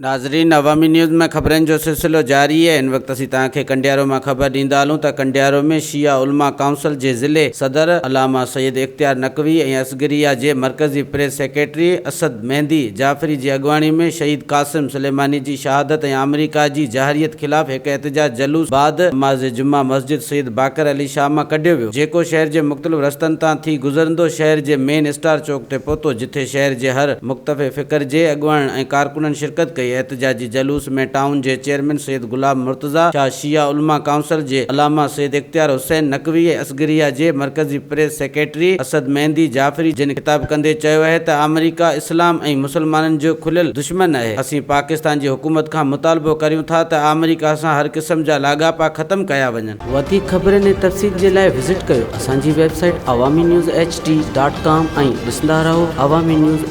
ناظرين عوامي نيوز ۾ خبرن جو سلسلو جاري آهي هن وقت اسين توهان کي ڪنڊيارو مان خبر ڏيندا هلون ته ڪنڊيارو ۾ شيعه علماء ڪائونسل جي ضلعي صدر علامه سيد اختيار نقوي ۽ اصغريه جي مرڪزي پريس سيڪريٽري اسد مهدي جعفري جي اڳواڻي ۾ شهيد قاسم سليماني جي شهادت ۽ آمريڪا جي جارحيت خلاف هڪ احتجاج جلوس بعد نماز جمعه مسجد سيد باقر علي شاهه مان ڪڍيو ويو جيڪو شهر جي مختلف رستن تان ٿي گذرندو شهر جي مين اسٽار چوڪ تي پهتو جتي شهر جي هر مڪتب فڪر جي اڳواڻن ۽ ڪارڪنن شرڪت ڪئي. احتجاجي جلوس ۾ ٽائون جي چيئرمين سيد غلام مرتضيٰ شاهه، شيعه علماء ڪائونسل جي علامه سيد اختيار حسين نقوي ۽ اصغريه جي مرڪزي پريس سيڪريٽري اسد مهدي جعفري جن خطاب ڪندي چيو اهي ته آمريڪا اسلام ۽ مسلمانن جو کليل دشمن اهي، اسين پاڪستان جي حڪومت کان مطالبو ڪريون ٿا ته آمريڪا سان هر قسم جا لاڳاپا ختم ڪيا وڃن. وڌيڪ خبرن ۽ تفصيل جي لاء وزٽ ڪيو اسان جي website Awami news H D dot com ۽ ڏسندا رهو عوامي نيوز.